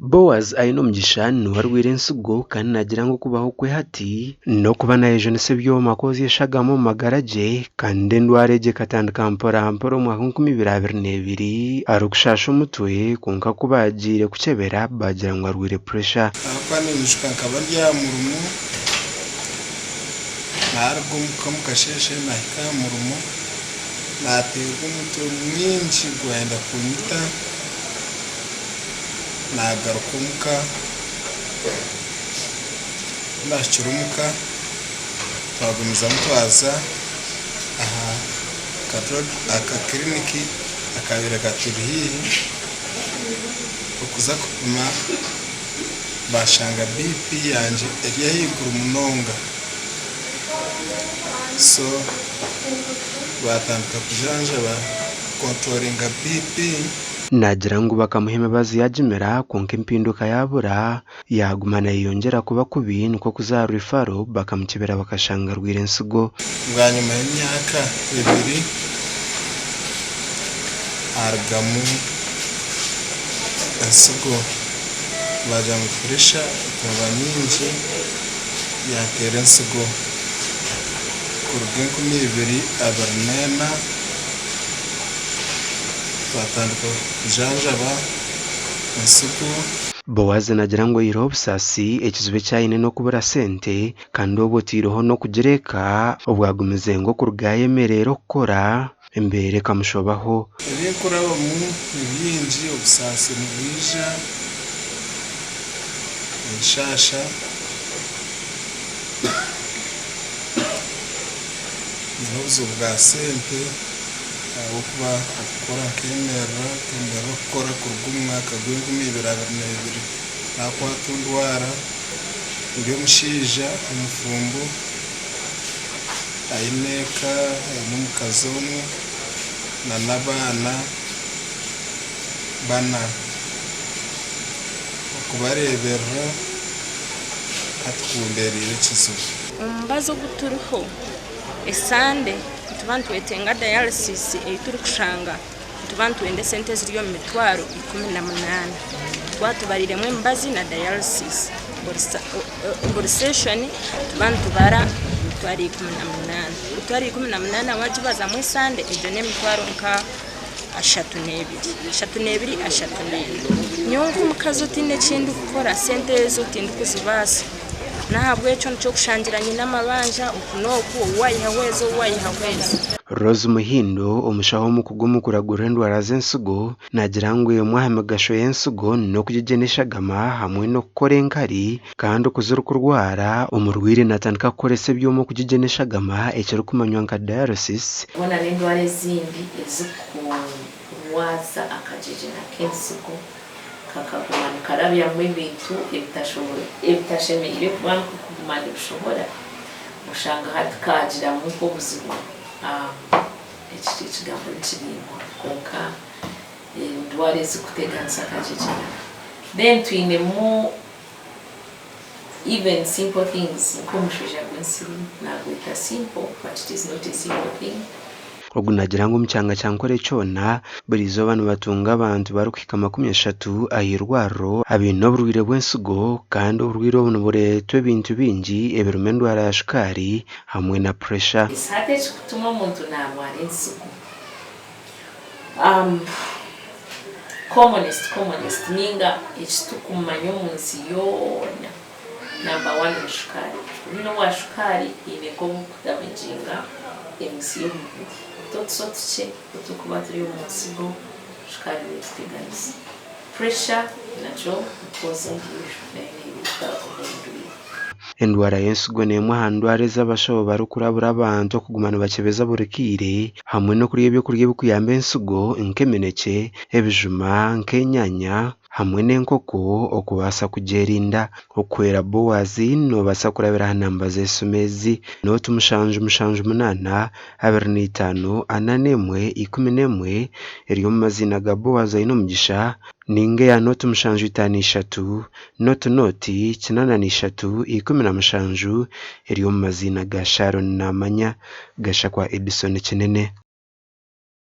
Boaz Ainomugisha niwe arwaire ensigo kandi naagira ngu okubaho kwe hati n'okuba naayejunisa ebyoma kwozya eshagama omu magara gye kandi endwara egyo ekatandika mpora mpora omu mwaka 2022 arikushaasha omutwe kwonka ku baagiire kukyebera baagira ngu arwaire puresha. Ahabw'okuba ninyijuka nkaba ndi aha murimo, naaruga omuka omu kasheeshe naahika aha murimo, naateerwa omutwe mwingi gwayenda kunyita. Naagaruka omuka, ku naahikire omuka twagumizamu twaza aha kakiriniki akaabaire katuri haihi okuza kupima baashanga BP yangye eri ahaiguru munonga so baatandika kujanjaba kukonturoringa BP. Naagira ngu bakamuha emibazi yaagimira kwonka empinduka yaabura, yaaguma naayeyongyera kuba kubi nikwo kuza aha rwifaro bakamukyebera bakashanga arwaire ensigo. Bwanyima y'emyaka ebiri harugamu ensigo, baagira ngu puresha ekaba nyingi yaateera ensigo kuruga 2024. Twatandika kujanjaba ensigo. Boazi naagira ngu oihireho obusaasi, ekizibu eki aine n'okubura sente kandi obwo otaireho n'okugira eka obwagumize ngu okuruga ayemereire okukora embeera ekamushobaho. Ebinkurabamu ni bingi, obusaasi nibwija, ninshaasha. Nyine obuzibu bwa sente ahabw'okuba okukora nkemerera, nkemerera okukora kuruga omu mwaka gw'enkumi ibiri abiri n'ebiri nakwatwa endwara, ndi omushaija omufumbo aine eka, aine omukazi omwe n'abaana bana. Okubareeberera hati kumbereire ekizibu. Omubazi ogu turiho esande nituba nitwetenga dialysis ei turikushanga nituba nitwenda esente eziri omu mitwaro 18 twaba tubariiremu emibazi na dialysis buri seshoni nituba nitubara emitwaro 18, emitwaro 18 waagibazamu esande egyo n'emitwaro nka 32, 32, 34. Nyowe nk'omukazi otaine eki ndikukora sente ezo tindikuzibaasa. N'ahabw'ekyo nikyo kushangira nyine amabanja oku n'oku, ou waihaho ezi, ou waihaho ezi. Rose Muhindo, omushaho omukugu omu kuragurira endwara z'ensigo, naagira ngu emwe aha migasho y'ensigo n'okugyegyena eshagama hamwe n'okukora enkari kandi ku zirikurwara, omurwaire naatandika kukoresa ebyoma okugyegyena eshagama ekirikumanywa nka dialysis. Hoona n'endwara ezindi ezirikurwaza akagyegyena k'ensigo. Kakaguma nikarabyamu ebintu ebitashemereire kuba kuguma nibishohora, oshanga hati kaagiramu nk'obuzibu. Eki ekigambo nikiraingwa kwonka endwara ezirikuteganisa akagyegyena. Then twinemu even simple things nk'omushwija gw'ensiri, naagweta simple but it is not a simple thing. Ogu naagira ngu omu kyanga kya Nkore kyona, buri izooba nibatunga abantu barikuhika 30 aha irwariro abaine oburwaire bw'ensigo kandi oburwaire obu nibureetwa ebintu bingi ebirimu endwara ya shukaari hamwe na puresha. Hati ekikutuma omuntu narwara ensigo commonest commonest ninga ekitukumanya omunsi yoona Number one ni shukaari. Oine owa shukaari eine nk'obukudamaginga emisi y'omubiri. Otu otuso otukye oturikuba turi omu nsigo shukaari netuteganisa. Pressure nakyo ni cause endiijo nayo nereeta obwo burwaire. Endwara y'ensigo n'emwe aha ndwara ezi abashaho barikurabura abantu okuguma nibakyebeza buri kaire hamwe n'okurya ebyokurya ebirikuyamba ensigo nk'eminekye, ebijuma nk'enyanya, hamwe n'enkoko okubaasa kugyerinda. Okuhwera Boazi, noobaasa kurabira aha namba z'esimu ezi, nooti mushanju mushanju munaana, 25, 41, 11, eri omu maziina ga Boazi Ainomugisha, ninga eya nooti mushanju itaano ishatu, nooti nooti, 83, 17, eri omu maziina ga Sharon Namanya, Gashakwa Edison Kinene.